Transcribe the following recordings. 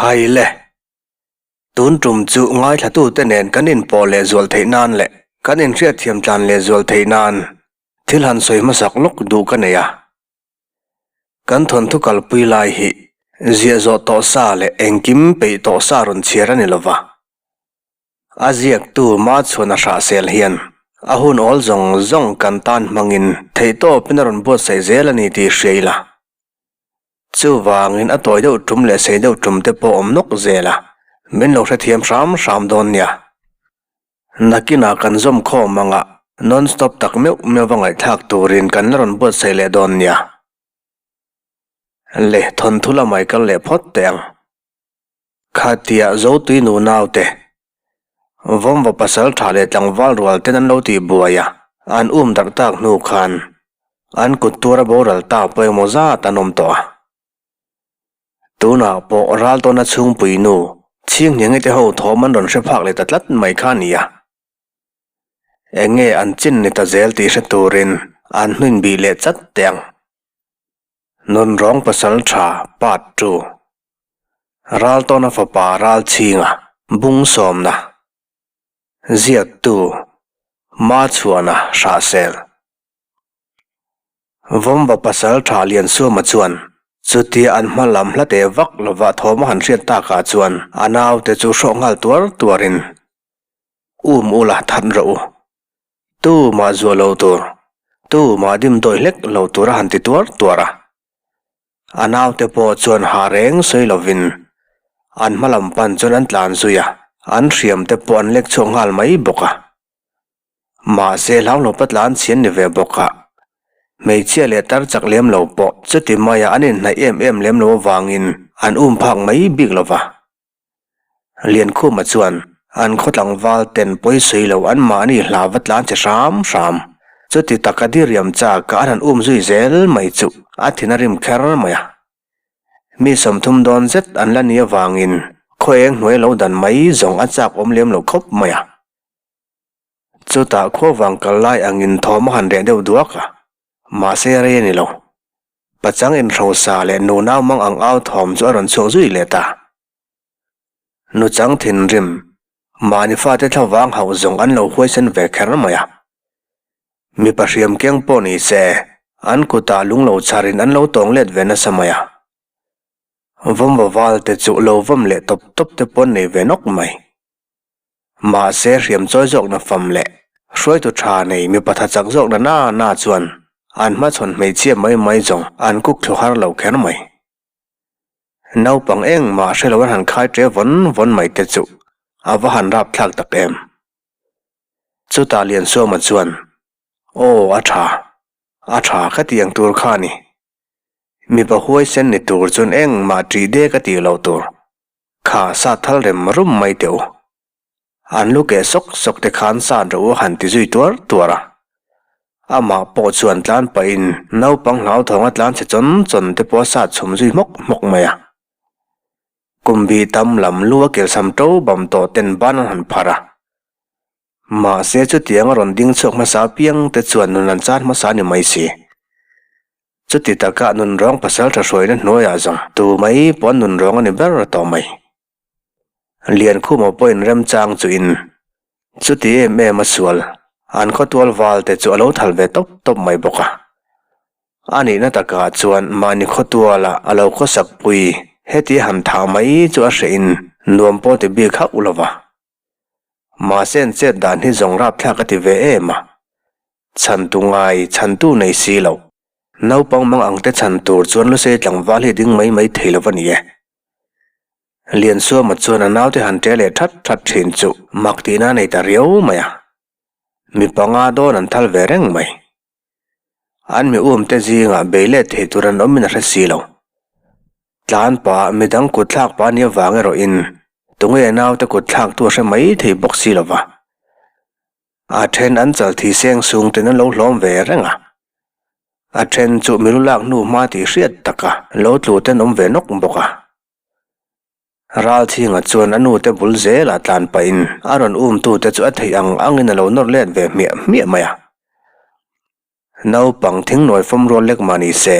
Khai le. Tun tum chu ngaithlatute nen kan inpawh lehzual theih nan leh kan inhriatthiam tlan lehzual theih nan thil han sawi hmasak lawk duh ka nei a. Kan thawnthu kalpui lai hi ziah zawh tawh sa leh engkim peih tawh sa rawn chhiar a ni lova. A ziaktu Machhuana Hrahsel hian a hun awl zawng zawng kan tan hmangin theihtawpin a rawn buatsaih zel a ni tih hria ila. Chuvangin a tawi deuh tum leh sei deuh tum te pawh awm nawk zel a, min lo hrethiam hram hram dawn nia. Nakinah kan zawm khawm ang a, non-stop tak meuh meuh va ngaihthlak turin kan la rawn buatsaih leh dawn nia. Le, thawnthu lamah i kal leh phawt teh ang. Khatia Zotui nu naute, Vawmva pasal tha leh tlangval rual ten an lo tih buai a, an um darh tak hnu khan an kut tura boral ta pawh engmaw zat an awm tawh a. Tunah pawh Raltawna chhungpui nu Chhinghniangi te ho thawm an rawn hre phak leh ta tlat mai kha a ni a. Eng nge an chin ni ta zel tih hre turin an hnuin bih leh chat teh ang. Nunrawng pasal tha part ii. Raltawna fapa Ralchhinga bung sawmna. Ziaktu Machhuana Hrahsel. Vawmva pasal tha Liansuama chuan chutia an hma lam hla teh vak lova thawm a han hriat takah chuan a naute chu hrawh nghal tuar tuarin um ula that rawh u. Tu mah zuah lo tur, tu mah dim dawi hlek lo tur a han ti tuar tuar a. A naute pawh chuan ha reng sawi lovin an hma lam pan chuan an tlan zui a, an hriam te pawh an lek chhuak nghal mai bawk a. Mahse hlauhlawpa tlan chhi an ni ve bawk a, hmeichhia leh tar chak lem lo pawh chuti maia an inhnaih em em lem lo avangin an um phak mai bik lo va. Liankhuma chuan an khaw tlangval ten pawi sawi lo an mahni hla va tlan che hram hram. Chuti taka diriam chak a an han um zui zel mai chu a thin a rim kher mai a. Mi 30 dawn zet an la ni avangin khaw eng hnuai lo dan mai zawng a chak awm lem lo khawp mai a. Chutah khuavang kal lai angin thawm a han reh deuh duak a, mahse rei a ni lo. Pachang inhrosa leh nunau mang ang au thawm chu a rawn chhuak zui leh ta. Nuchang thinrim, mahni fate thlavang hauh zawng an lo huaisen ve kher mai a. Mipa hriam keng pawh ni se, an kutah lung lo chharin an lo tawng let ve nasa mai a. Vawmva val te chu lo vawm leh tawp tawp te pawh an nei ve nawk mai. Mahse hriam chawi zawkna fam leh hruaitu tha nei mipa tha chak zawkna na na chuan an hmachhawn hmeichhia mai mai zawng an kuk thlu har lo kher mai. Naupang engmah hre lo an han khai ṭe vawn vawn mai te chu a va han rapthlak tak em. Chutah Liansuama chuan, Aw a ṭha, a ṭha ka ti ang tur kha a ni. Mipa huaisen ni tur chuan engmah ṭih dek a tih loh tur. Kha sa thal rem rum mai teh u. An lu keh sawk sawk te khan sa rawh u han ti zui tuar tuar a. Amah pawh chuan tlan pahin naupang hlauthawng a tlan chhe chawn chawn te pawh a sat chhum zui hmawk hmawk mai a. Kum bih tam lam lu a kelsam to bam tawh ten ban an han phar a. Mahse chutiang a rawn ding chhuak hmasa apiang te chuan nun an chan hmasa a ni mai si. Chuti taka nunrawng pasal tha hruaina hnuaiah zawng tu mai pawh nunrawng a ni ber tawh mai. Liankhuma pawhin remchang chuin chuti em em a sual an khawtual val te chu a lo thal ve tawp tawp mai bawk a. A nihna takah chuan mahni khawtuala a lo khawsak pui heti han thah mai chu a hrehin nuam pawh ti bik hauh lo va. Mahse an chet dan hi zawng rapthlak a ti ve em a. Chhantu ngai, chhantu nei si lo. Naupang mang ang te chhan tur chuan Lusei tlangval hi ding mai mai thei lo a ni e. Liansuama chuan a naute han ṭe leh ṭhat ṭhat ṭhin chu mak tihna a nei ta riau mai a. Mi panga dawn an thal ve reng mai. An mi um te zingah bei let thei tur an awmin a hre si lo. Tlan pah, midang kut thlak pah nia vang erawhin tunge naute kut thlaktu a hre mai thei bawk si lo va. A then an chal thi seng sung ten an lo hlawm ve reng a. A then chu milu lak hnu hma tih hriat taka lo tlu ten awm ve nawk bawk a. Ralchhinga chuan a nu te bul zelah tlan pahin a rawn um tu te chu a theih ang angin a lo nawr let ve hmiah hmiah mai a. Naupang thingnawi fawm rual lek mah ni se,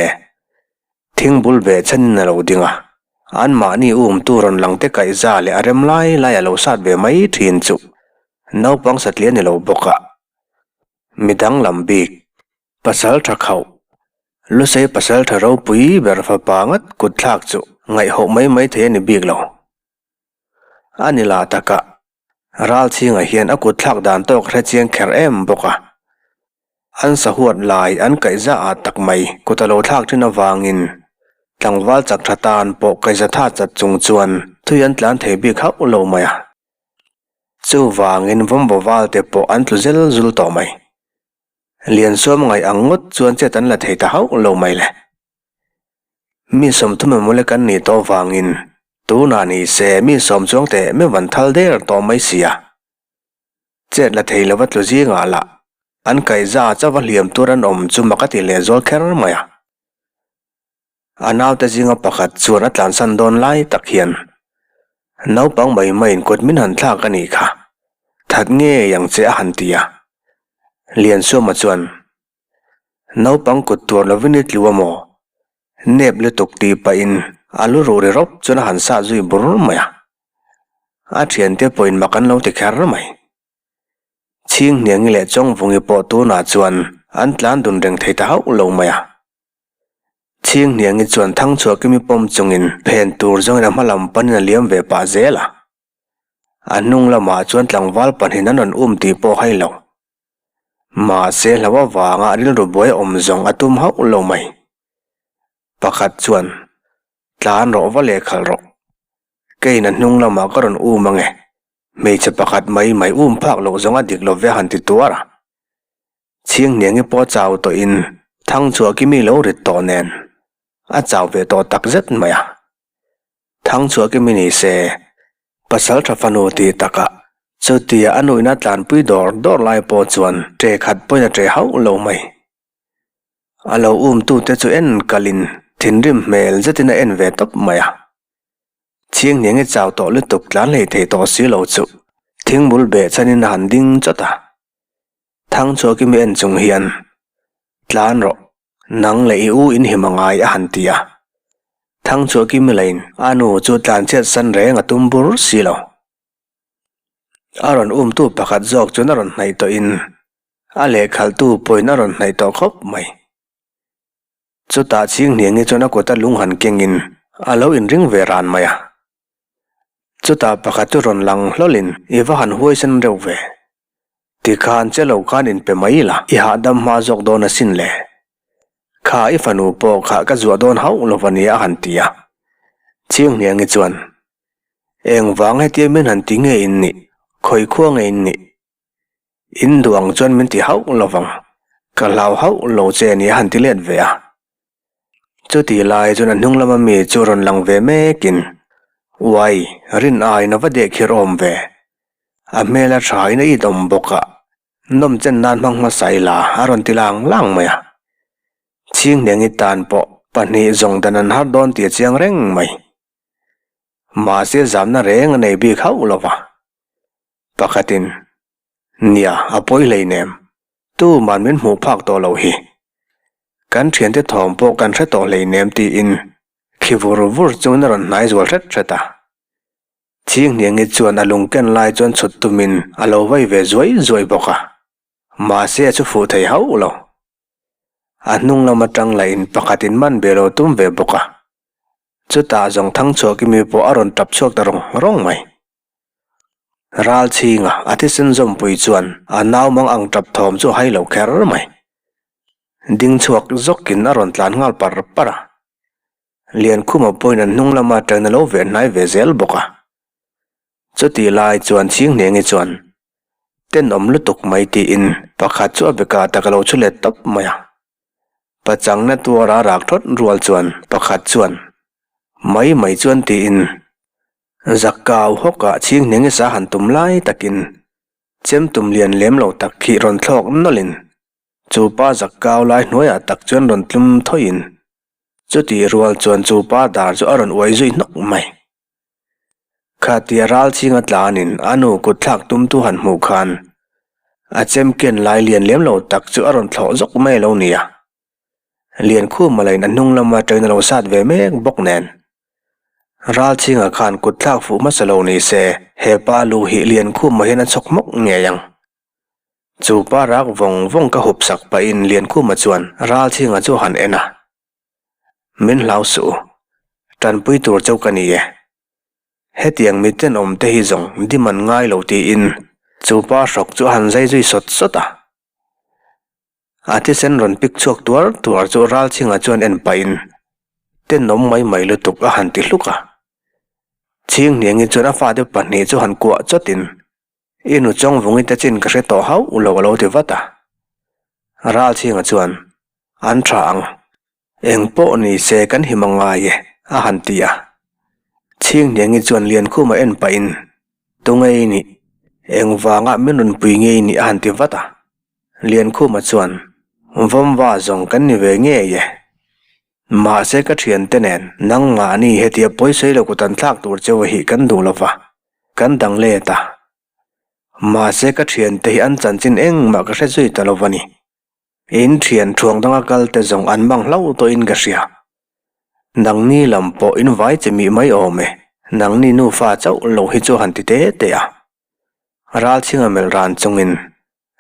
thing bul ve chhanin a lo ding a. Anmahni umtu rawn lang te kaihza leh a rem lai lai a lo sat ve mai thin chu naupang satliah ni lo bawk a, mi danglam bik, pasal tha khauh, lusei pasal tha ropui ber fapa ngat kut thlak chu ngaihhoh mai mai thei a ni bik lo. A ni lah takah Ralchhinga hian a kut thlak dan tawk hre chiang kher em bawk a. An sahuat lai an kaihza ah tak mai kut a lo thlak thin avangin tlangval chak tha tan pawh kaihza tha chat chung chuan thui an tlan thei bik hauh lo mai a. Chuvangin vawmbaw val te pawh an tlu zel zul tawh mai. Liansuam ngaih ang ngawt chuan chet an la thei ta hauh lo mai le. Mi 30 emaw lek an nih tawh vangin tunah ni se mi sawm chuang teh meuh an thal der tawh mai sia. Chet la thei lova tlu zingah lah an kaihza chauh a hliam tur an awm chu mak a ti leh zual kher mai a. A naute zinga pakhat chuan a tlansan dawn lai tak hian naupang mai maiin kut min han thlak a nih kha, that ngei ang che a han ti a. Liansuama chuan Naupang kut tuar lovin i tlu a maw? Nep lutuk tih pahin a lu ruh ri rawp chuan a han sah zui bur mai a. A thiante pawhin mak an lo ti kher mai. Chhinghniangi leh Chawngvungi pawh tunah chuan an tlan dun reng thei ta hauh lo mai a. Chhinghniangi chuan Thangchhuakimi pawm chungin phen tur zawngin a hma lam panin a liam ve pah zel a. A hnung lamah chuan tlangval pahnihin an rawn um tih pawh hai lo. Mahse hlo avanga rilru buai awm zawng a tum hauh lo mai. Pakhat chuan, Tlan rawh va leh khalh rawh. Keiin a hnung lamah ka rawn um ange. Hmeichhe pakhat mai mai um phak loh zawng a dik lo ve a han ti tuar a. Chhinghniangi pawh chau tawhin Thangchhuahkimi lo rit tawh nen a chau ve tawh takzet mai a. Thangchhuahkimi ni se, pasal tha fanu tih takah chutia a nuihna tlanpui dawr dawr lai pawh chuan ṭe khat pawhin a ṭe hauh lo mai. A lo umtute chu en kalin thinrim hmel zetin a en ve tawp mai a. Chhinghniangi chau tawh lutuk tlan hlei thei tawh si lo chu thingbul beh chhanin a han ding chawt a. Thangchhuahkimi en chung hian, Tlan rawh, Nang leh i u in him a ngai a han ti a. Thangchhuahkimi lain a nu chu tlanchhiat san reng a tum bur si lo. A rawn umtu pakhat zawk chuan a rawn hnaih tawhin a lehkhalhtu pawhin a rawn hnaih tawh khawp mai. Chutah Chhinghniangi chuan a kuta lung han kengin a lo inring ve ran mai a. Chutah pakhat chu rawn lang hlawlin i va han huaisen reuh ve. Tikhan che lo khan inpe mai la, i hahdam hma zawk dawn asin le. Kha i fanu pawh kha ka zuah dawn hauh lo va nia a han ti a. Chhinghniangi chuan, Engvang hetia min han ti nge in nih, khawi khua nge in nih? In duh ang chuan min ti hauh lo vang, ka hlau hauh lo che a nia a han ti let ve a. Chuti lai chuan a hnung lama mi chu rawn lang ve mekin, Uai, rin aiin a va deh khir awm ve. A hmel a thain a it awm bawk a, nawm chen nan hmang hmasa ila a rawn ti lang lang mai a. Chhinghniangi tan pawh pahnih zawng dan an har dawn tih a chiang reng mai. Mahse zamna reng a nei bik hauh lo va. Pakhatin, Nia, a pawi hleinem. Tuman min hmuh phak tawh loh hi. Kan thiante thawm pawh kan hre tawh hleinem tiin khi vur vur chungin a rawn hnai zual hret hret a. Chhinghniangi chuan a lung ken lai chuan chhut tumin a lo vai ve zuai zuai bawk a. Mahse a chu fuh thei hauh lo. A hnung lam atang lahin pakhatin man be lo tum ve bawk a. Chutah zawng Thangchhuakimi pawh a rawn tap chhuak ta rawng rawng mai. Ralchhinga a thisen zawmpui chuan a nau mang ang tap thawm chu a hai lo kher mai. Ding chhuak zawkin a rawn tlan nghal par par a. Liankhuma pawhin an hnung lama tangin a lo veh hnai ve zel bawk a. Chutih lai chuan Chhinghniangi chuan, Tenawm lutuk mai tiin pakhat chu a beka tak a lo chhu let tawp mai a. Pachangna tuara rak thawt rual chuan pakhat chuan, Mai mai chuan tiin Zakkau hawkah Chhinghniangi sa han tum lai takin chem tum lian lem lo tak khi rawn thlawk nawlhin chu pa Zakkau lai hnuaiah tak chuan rawn tlum thawiin chutih rual chuan chu pa dar chu a rawn uai zui hnawk mai. Khatia ral chhinga tlanin a nu kut thlak tumtu han hmuh khan a chem ken lai lian lem lo tak chu a rawn thlawh zawk mai a lo ni a. Liankhuma lain a hnung lama train a lo sat ve mek bawk nen. Ralchhinga khan kut thlak fuh hmasa lo ni se, he pa lu hi Liankhuma hian a chhawk hmawk ngei ang. Chu pa rak vawng vawng ka hup sak pahin Liankhuma chuan Ralchhinga chu a han en a. Min hlau suh u. Tanpui tur chauh ka ni e. Hetiang mi tenawm te hi zawng dim an ngai lo tiin chu pa hrawk chu a han zai zui sawt sawt a. A thisen rawn pik chhuak tuar tuar chu Ralchhinga chuan en pahin tenawm mai mai lutuk a han ti hluk a. Chhinghniangi chuan a fate pahnih chu han kuah chawtin I nu chawngvungi te chin ka hre tawh hauh lo a lo ti vat a. Ralchhinga chuan an tha ang. Eng pawh ni se kan him a ngai e, a han ti a. Chhinghniangi chuan Liankhuma en pahin, Tunge i nih? Eng vangah min rawn pui nge i nih? a han ti vat a. Liankhuma chuan, Vawmva zawng kan ni ve ngei e. Mahse ka thiante nen nangmahni hetia pawisawi lo kut an thlak tur cheu hi kan duh lo va, kan dang let a. Mahse ka thiante hi an chanchin engmah ka hre zui ta lo va ni. In thian thuang danga kal te zawng an mang hlauh tawhin ka hria. Nangni lam pawh in vai che mih mai awm e, nangni nufa chauh lo hi chu han ti te te a. Ralchhinga melh ran chungin,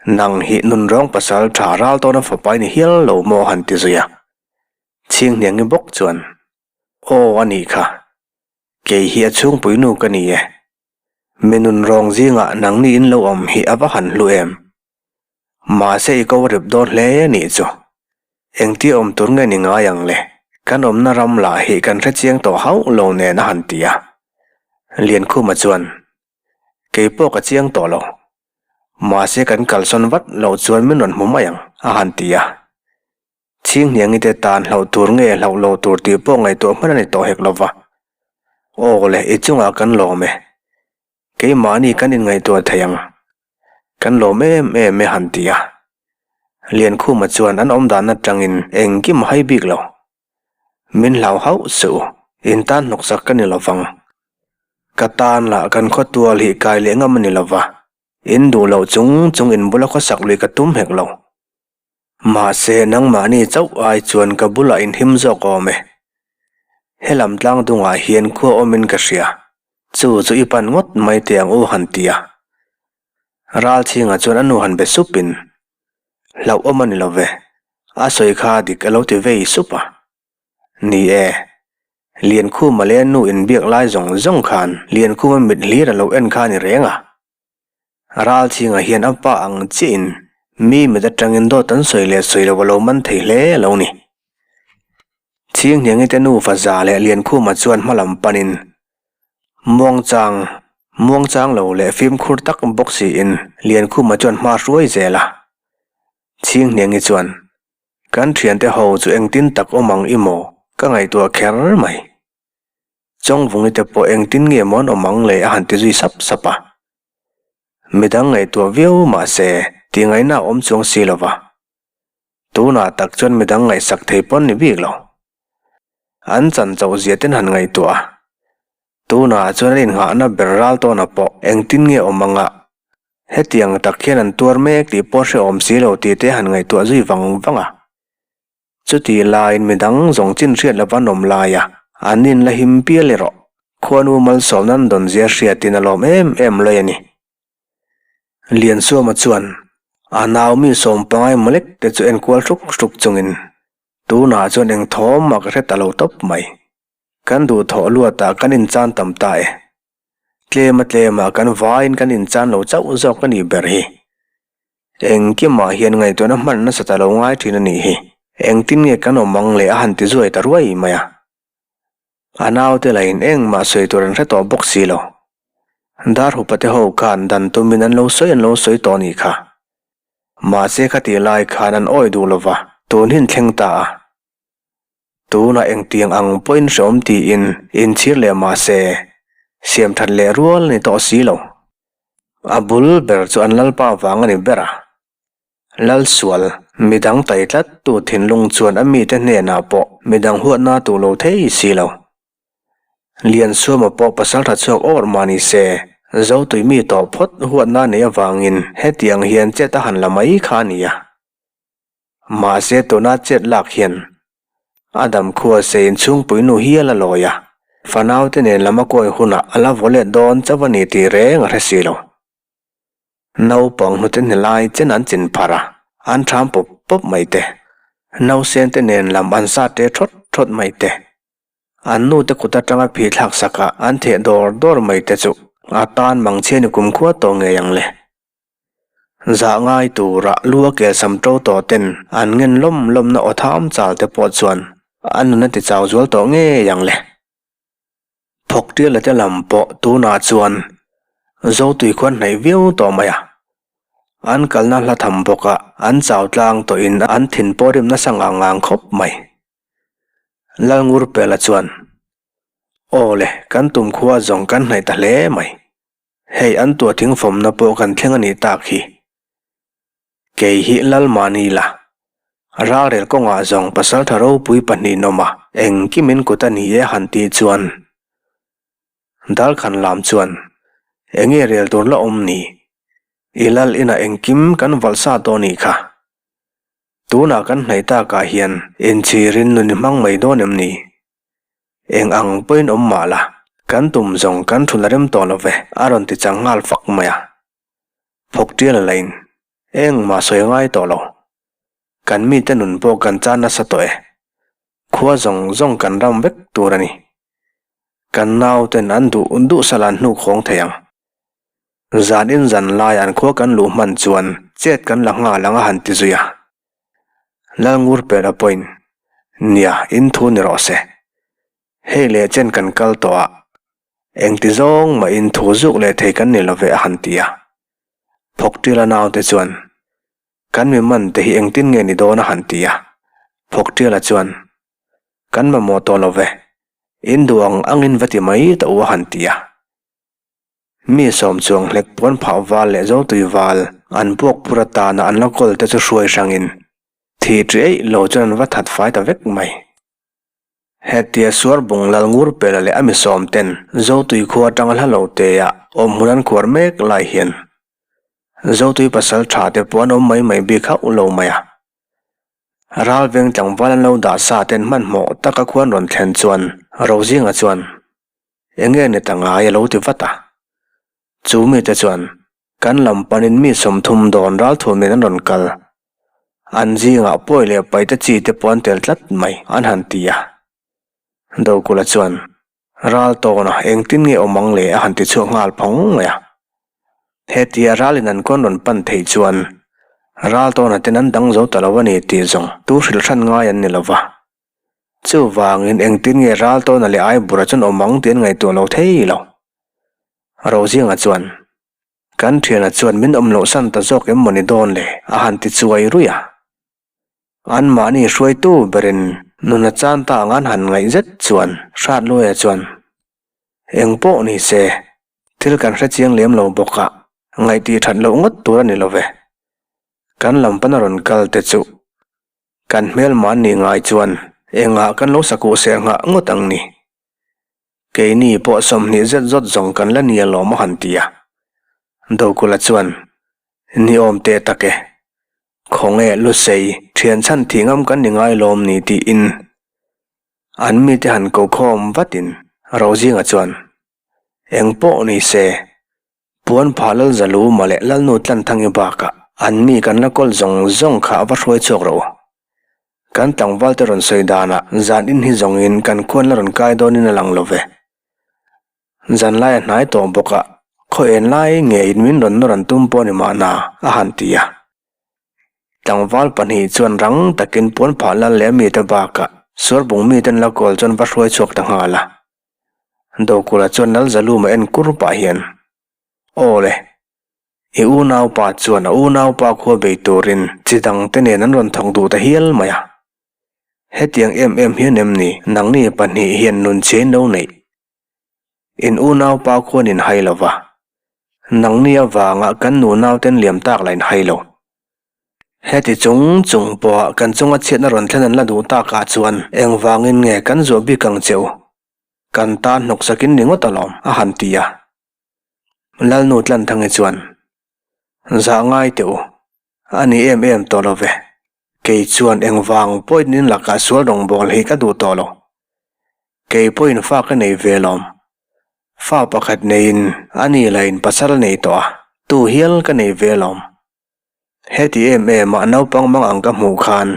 Nang hi nunrawng pasal tha ral tawna fapa i ni hial lo maw han ti zui a. Chhinghniangi bawk chuan, Aw a nih kha, kei hi a chhungpui nu ka ni e. Mi nunrawng zingah nangni in lo awm hi a va han hlu em. Mahse i ko rip dawn hle a nih chu. Engtia awm tur nge ni ngai ang le? Kan awmna ram lah hi kan hre chiang tawh hauh lo nen a han ti a. Liankhuma chuan, Kei pawh ka chiang tawh lo. Mahse kan kalsawn vat loh chuan min rawn hmu mai ang, a han ti a. Chhinghniangi te tan hlauh tur nge hlauh lo tur tih pawh ngaihtuah hman a ni tawh hek lo va. Aw le, i chungah kan lawm e. Keimahni kan inngaihtuah thei ang. Kan lawm em em e han ti a. Liankhuma chuan an awm dan atangin engkim a hai bik lo. Min hlau hauh suh u, in tan hnawksak ka ni lo vang. Ka tan lah kan khawtual hi kai leh ngam a ni lo va, in duh loh chung chung in bula khawsak lui ka tum hek lo. Mahse, nangmahni chauh ai chuan ka bulah in him zawk awm e. Helam tlang dungah hian khua awmin ka hria. Chu chu i pan ngawt mai teh ang u han ti a. Ralchhinga chuan a nu han be supin, Hlauh awm a ni lo ve, a sawi kha dik a lo ti vei sup a. Ni e, Liankhuma leh a nu inbiak lai zawng zawng khan Liankhuma mit hlir a lo en kha a ni reng a. Ralchhinga hian a pa ang chiahin mi mit atangin dawt an sawi leh sawi lo a lo man thei hle a lo ni. Chhinghniangi te nufa za leh Liankhuma chuan hma lam panin muangchang muangchang lo leh fimkhur tak bawk siin Liankhuma chuan hma hruai zel a. Chhinghniangi chuan, Kan thiante ho chu engtin tak awm ang i maw? Ka ngaihtuah kher mai. Chawngvungi te pawh engtin nge maw an awm ang le a han ti zui sap sap a. Midang ngaihtuah viau mah se tih ngaihna a awm chuang si lo va. Tunah tak chuan midang ngaihsak thei pawn ni bik lo. An chan chauh zia ten han ngaihtuah a. Tunah chuan an innghahna ber ral tawnah pawh engtin nge awm anga hetiang tak hian an tuar mek tih pawh hrehawm si lo tih te han ngaihtuah zui vang vang a. Chutih laiin midang zawng chin hriat lova an awm laia an in la him pial erawh khuanu malsawm nan dawn zia hriatin a lawm em em lawih a ni. Liansuama chuan a nau mi sawm pangai mawlek te chu enkual hruk hruk chungin tunah chuan eng thawm mah ka hre ta lo tawp mai. Kan duhthawh luatah kan inchan tam ta e. Tlema tlemah kan vaiin kan inchan lo chauh zawk a nih ber hi. Engkimah hian ngaihtuahna hman nasa ta lo ngai thin a nih hi. Engtin nge kan awm ang le a han ti zuai ta ruai mai a. A naute lahin engmah sawi tur an hre tawh bawk si lo. Darhupa te ho khan dan tumin an lo sawi an lo sawi tawh a nih kha. Mahse khatih lai khan an awi duh lova, tun hin thleng ta a. Tunah engtiang ang pawhin hrehawm tiin inchhir leh mah se, siam that leh rual a ni tawh si lo. A bul ber chu an lalpa vang a ni ber a. Lalsual, midang tai tlat tu thinlung chuan a mite hnenah pawh midang huatna tu lo thei si lo. Liansuama pawh pasal tha chhuak awr mah ni se, Zotui mi tawh phawt huatna nei avangin hetiang hian chet a han la mai kha a ni a. Mahse tuna chet lak hian a dam khua se inchhungpui nu hial a lawi a. Fanaute nen lam a kawi hunah a la vaw let dawn chauh a ni tih reng a hre si lo. Naupang hnute hne lai chen an chin pharh a, an ṭham pawp pawp mai te. Nausen te nen lam an sa ṭe ṭhawt ṭhawt mai te. An nute kut aṭanga phih thlak sakah an theh dawr dawr mai te chu a tan mangchhia ni kumkhua tawh ngei ang le. Zah ngai tura lu a kel sam ṭo tawh ten an ngen lawm lawmna aw tham chal te pawh chuan a nun a ti chau zual tawh ngei ang le. Thawk tial te lam pawh tunah chuan Zotui khuan hnaih viau tawh mai a. An kalna hla tham bawk a, an chau tlang tawhin an thin pawh rim nasa ngang ngang khawp mai. Lalngurpela chuan, Aw le, kan tum khua zawng kan hnaih ta hle mai. Hei an tuah thingfawmna pawh kan thleng a nih tak hi. Kei hi Lalmani la. Ralrel kawngah zawng pasaltha ropui pahnihin awm a, engkimin kut a ni e han tih chuan Dalkhan lam chuan enge rel tur la awm ni? I lal inah engkim kan valh sa tawh nih kha. Tunah kan hnaih takah hian inchhirin nun i hmang mai dawn em ni? Eng ang pawhin awm mah la, kan tum zawng kan thul a rem tawh lo ve, a rawn ti chang nghal fak mai a. Phawk tial a lain, engmah sawi a ngai tawh lo. Kan mite nun pawh kan chan nasa tawh e. Khua zawng zawng kan ram vek tur a ni. Kan nauten an duh duh sal an hnuk hawng thei ang. Zan in zan lai an khua kan luh hman chuan chet kan la nghal ang a han ti zui a. Lalngurpela pawhin, Nia, in thu ni rawh se. Hei leh chen kan kal tawh a, engti zawng mah in thu zuk leh thei kan ni lo ve a han ti a. Phawkṭila naute chuan, Kan mi man te hi engtin nge ni dawn a han ti a. Phawkṭila chuan, Kan mamawh tawh lo ve, in duh ang angin va ti mai ta u a han ti a. Mi sawm chuang hlek puan phah val leh zotui val an puak phur atana an la kawl te chu hruai hrangin thih ṭi eih lo chuan an va that fai ta vek mai. Hetia suar bung lal ngur pela leh a mi sawm ten zotui khua atanga hla lo te ah awm hmun an khuar mek lai hian zotui pasal tha te pawh an awm mai mai bik hauh lo mai a. Ralveng tlangval an lo dah sa ten hmanhmawh taka khuan rawn thlen chuan Rozinga chuan Enge ni ta ngai a lo ti vat a. Chu mite chuan kan lam panin mi 30 dawn ralthumin an rawn kal. An zingah pawi leh paite chi te pawh an tel tlat mai an han ti a. Dokula chuan ral tawna engtin nge awm ang le a han ti chhuak nghal phawng mai a. Hetia ralin an kawn rawn pan theih chuan ral tawna ten an dang zo ta lo a ni tih zawng tu hrilh hran ngai an ni lo va. Chuvangin engtin nge ral tawna leh Aibura chuan awm ang tih an ngaihtuah lo thei lo. Rozinga chuan, Kan thiana chuan min awm loh san ta zawk em maw ni dawn le? a han ti chuai ruih a. Anmahni hruaitu berin nuna chan ta ang an han ngaih zet chuan Hratluaia chuan, Eng pawh ni se, thil kan hre chiang lem lo bawk a, ngaihtih that loh ngawt tur a ni lo ve. Kan lam pana rawn kal te chu Kan hmelma an nih ngai chuan engah kan lo sakuh ser nghah ngawt ang ni. Keini pawh 20 zet zawt zawng kan la ni alawm a han ti a. Dokula chuan, Ni awm teh tak e. Khawnge Lusei thian chhan thih ngam kan ni ngai lawm ni tiin an mite han ko khawm vatin Rozinga chuan, Eng pawh ni se, Puan phah lal zalu mah leh lalnu Tlanthangi bakah an mi kan la kawl zawng zawng kha a va hruai chhuak rawh u. Kan tlangval te rawn sawi danah zan in hi zawngin kan khuan la rawn kai dawnin a lang lo ve. Zan lai a hnai tawh bawk a, khaw en lai ngeiin min rawn nawr an tum pawh ni mahna a han ti a. Tlangval pahnih chuan rang takin puan phah lal leh a mite bakah suarbung miten la kawl chuan va hruai chhuak ta nghal a. Dokula chuan Lalzaluma en kur pah hian, Aw le, i unaupa chuan a unaupa khua bei turin chi dangte nen an rawn thawk duh ta hial mai a. Hetiang em em hian em ni nangni pahnih hian nun chhe in lo neih? In unaupa khuan in hai lo va, nangni avanga kan nunauten liam tak lah in hai lo. Heti chung chung pawha kan chunga chhiatna rawn thlen an la duh takah chuan engvangin nge kan zuah bik ang che u? Kan tan hnawksakin ni ngawt alawm, a han ti a. Lalnu Tlanthangi chuan, Zah ngai teh u, a ni em em tawh lo ve. Kei chuan engvang pawhin in lakah sual rawngbâwl hi ka duh tawh lo. Kei pawhin fa ka nei ve lawm. Fa pakhat neiin a ni lahin pasal a nei tawh a, tu hial ka nei ve lawm. Heti em em a naupang mang ang ka hmuh khan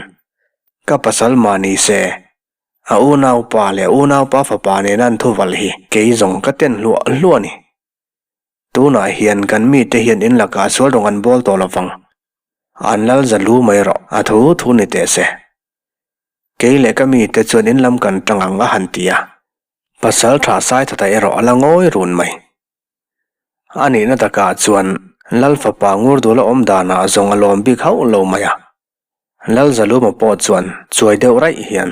ka pasal mah ni se, a unaupa leh unaupa fapa nena an thuvalh hi kei zawng ka ten hluah hluah a ni. Tunah hian kan mite hian in lakah sual rawng an bawl tawh lovang. An lal za lu mai rawh, a thu thu ni teh se. Kei leh ka mite chuan in lam kan tang ang a han ti a. Pasal tha Saithata erawh a la ngawi run mai. A nihna takah chuan Lal fapa Ngurdula awm danah zawng a lawm bik hauh lo mai a. Lal Zaluma pawh chuan chuai deuh raih hian.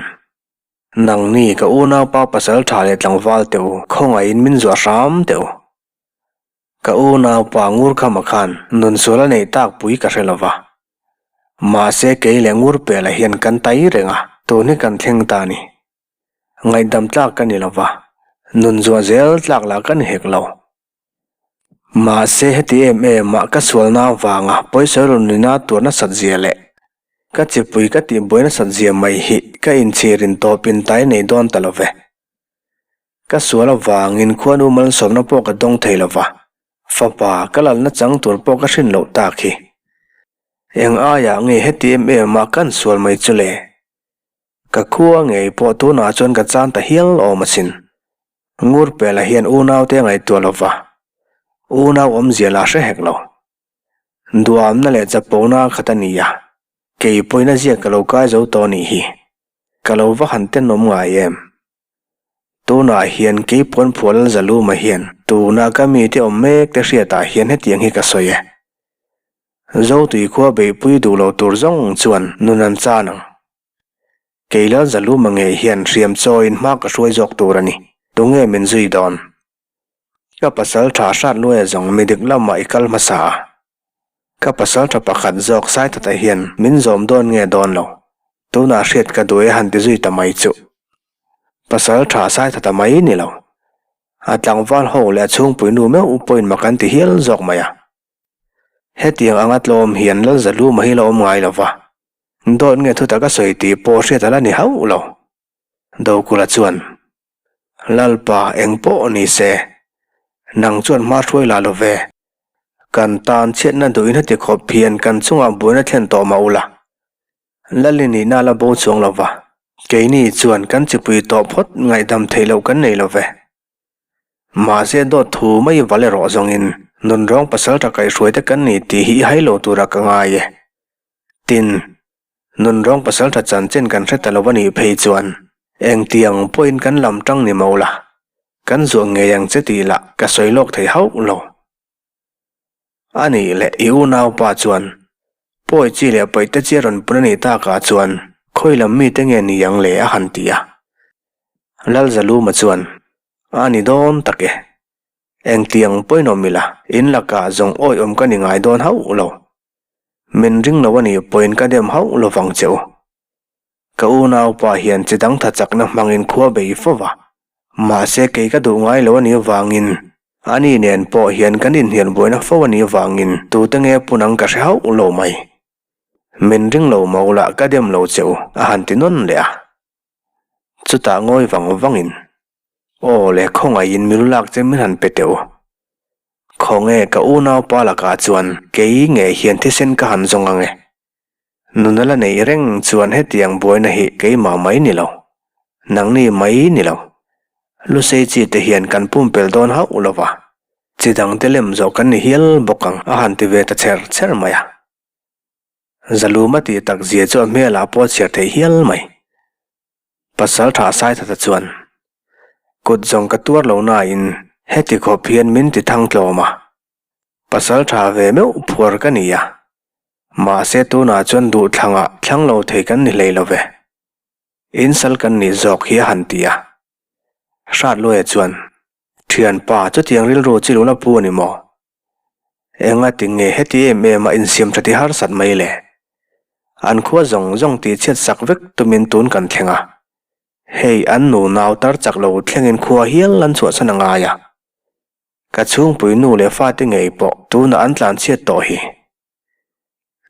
Nangni ka unaupa pasal tha leh tlangval teh u, khawngaihin min zuah hram teh u. Ka unaupa Ngurkhama khan nunsual a neih tak pui ka hre lo va. Mahse kei leh Ngurpela hian kan tai reng a, tun hi kan thleng ta a ni. Ngaihdam tlak ka ni lo va, nunzuah zel tlak lah ka ni hek lo. Mahse heti em em ah ka sualna avanga pawisa rawn nuna tuar nasat zia leh ka chipui ka tihbuai nasat zia mai hi ka inchhirin tawpin tai nei dawn ta lo ve. Ka sual avangin khuanu malsawmna pawh ka dawng thei lo va, fapa ka lalna chang tur pawh ka hrin loh tak hi. Eng aiah nge heti em em ah kan sual mai chu le? Ka khua ngei pawh tunah chuan ka chan ta hial awm asin. Ngurpela hian unaute a ngaihtuah lo va, unau awmzia la hre hek lo. Duamna leh chapona khat a ni a, kei pawhin a ziak ka lo kai zo tawh anih hi. Ka lo va han tenawm ngai em? Tunah hian kei Puanphual Lalzaluma hian tuna ka mite awm mek te hriatah hian hetiang hi ka sawi e. Zotui khua beihpui duh lo tur zawng chuan nun an chan ang. Kei Lalzaluma ngei hian hriam chawiin hma ka hruai zawk tur a ni. Tunge min zui dawn? Ka pasal tha hrat luaia zawng mi dik lamah i kal hmasa a. Ka pasal tha pakhat zawk Saithata hian min zawm dawn nge dawn lo? Tunah hriat ka duh e han ti zui ta mai chuh. Pasal tha Saithata mai ni lo. A tlangval ho leh a chhungpui nu meuh pawhin mak an ti hial zawk mai a. Hetiang anga tlawm hian Lalzaluma hi la awm ngai lo va, dawt nge thutak a sawi tih pawh hriat a la ni hauh lo. Dokula chuan, Lalpa eng pawh ni se, nang chuan hma hruai la lo ve. Kan tan chhiatna duhin heti khawp hian kan chungah buaina thlen tawh mah ula. Lali nihna la bo chuang lo va, keini chuan kan chipui tawh phawt ngaihdam theih loh kan nei lo ve. Mahse dawt thu mai val erawh zawngin nunrawng pasal tha kaihhruai te kan ni tih hi i hai lo tura ka ngai e. Tin, nunrawng pasal tha chanchin kan hre ta lo a nih phei chuan engtiang pawhin kan lam tang ni mo la, kan zuah ngei ang che tih lah ka sawi lawk thei hauh lo. A nih leh i unaupa chuan pawi chi leh paihte chi a rawn pun a nih takah chuan khawi lam mite nge ni ang le a han ti a. Lalzaluma chuan a ni dawn tak e. Engtiang pawinawm ila in lakah zawng awiawm ka ni ngai dawn hauh lo. Min ring lo a nih pawhin ka dem hauh lovang che u. Ka unaupa hian chi dang tha chakna hmangin khua bei fo va, mahse kei ka duh ngai lo a nih vangin ani nen pawh hian kan inhnial buaina fo a nih vangin tute nge pun ang ka hre hauh lo mai. Min ring lo mo lah ka dem lo che u a han ti nawn leh a. Chutah ngawi vang vangin, Aw le khawngaihin mi lu lak che min han pe teh u. Khawnge ka unaupa lakah chuan kei ngei hian thisen ka han zawng ang e. Nuna la neih reng chuan hetiang buaina hi keimah mai ni lo, nangni mai ni lo. Lusei chi te hian kan pumpelh dawn hauh lo va, chi dangte lem zawh kan ni hial bawk ang a han ti ve ta chher chher mai a. Zaluma tih tak zia chu a hmelah pawh a chhiar theih hial mai. Pasal tha Saithata chuan, Kut zawng ka tuar lo nain heti khawp hian min ti thang tlawm a, Pasal tha ve meuh phuar ka ni a, mahse tunah chuan duh thlangah thlang lo thei kan ni hlei lo ve. Insal kan nih zawk hi a han ti a. Hratluaia chuan, Thianpa, chutiang rilru chi luna pu a ni maw? Enga tinge heti em em a insiam tha ti harsat mai le? An khua zawng zawng tih chhiat sak vek tumin tun kan thleng a. Hei an nu nau tar chak lo thlengin khua hial an chhuahsan a ngai a. Ka chhungpui nu leh fate ngei pawh tunah an tlan chhiat tawh hi.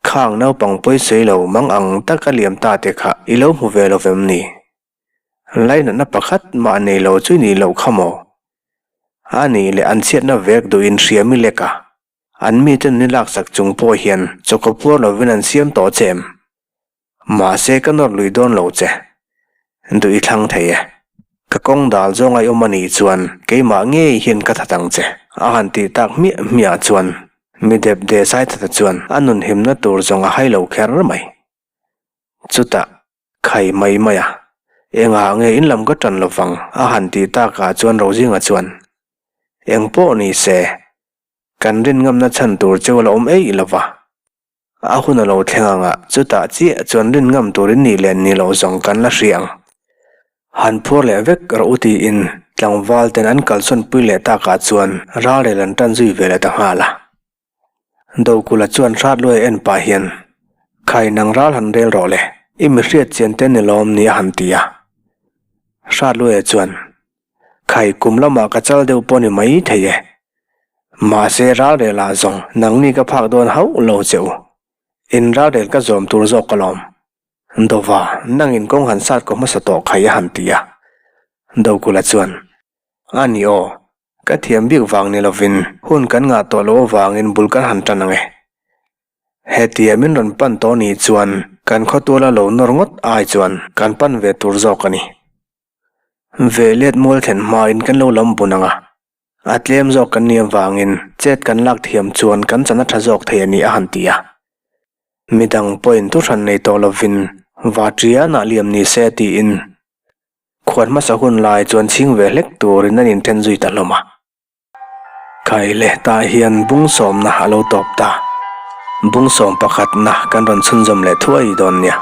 Khang naupang pawi sawi lo mang ang taka liam ta te kha i lo hmu ve lo vem ni? Lainatna pakhat mah nei lo chu i nih loh kha maw? A nih leh an chhiatna vek duhin hriam i lek a, an mite nun i laksak chung pawh hian chawkaw puar lovin an siam tawh che em? Mahse ka nawr lui dawn lo che. Duh i thlang thei e. Ka kawng dal zawng a i awm a nih chuan keimah ngei hian ka that ang che. A han tih tak hmiah hmiah chuan mi dep de sai thata chuan a nun himna tur zawng a hai lo kher mai. Chutah khai mai mai a, engah nge in lam ka tan lovang a han tih takah chuan Rozinga chuan eng pawh ni se kan rin ngamna chhan tur cheu a la awm eih lova. A hun a lo thleng ang a, chutah chiah chuan rin ngam turin nih leh ni loh zawng kan la hria ang. Han phuar leh vek rawh u tiin tlangval ten an kalsawn pui leh takah chuan ralrel an tan zui ve leh ta nghal a. Dokula chuan hrat luai en pah hian, Khai nang ral han rel rawh le, i mi hriat chian te ni lawm ni a han ti a. Hrat luaia chuan, Khai kum lamah ka chal deuh pawh ni mai thei e. Mahse ralrel ah zawng nangni ka phak dawn hauh lo che u. In ralrel ka zawm tur zawk ka lawm. Dova, nangin kawng han sat ko hmasa tawh khai a han ti a. Dokula chuan, A ni aw, ka thiam bik vang ni lovin hun kan ngah tawh loh avangin bul kan han tan ang e. Hetia min rawn pan tawh ni chuan kan khawtuala lo nawr ngawt ai chuan kan pan ve tur zawk a ni. Ve let mual thlen hmain kan lo lam bun ang a, a tlem zawk kan nih avangin chet kan lak thiam chuan kan chan a tha zawk thei a ni a han ti a. Midang pawhin thu hran nei tawh lovin Vatrianah liam ni se tiin khuan hmasa hun lai chuan chhing ve hlek turin an inthen zui ta hlawm a. Kai leh tah hian bung sawmna a lo tawp ta. Bung sawm pakhatna kan rawn chhunzawm leh thuai dawn nia.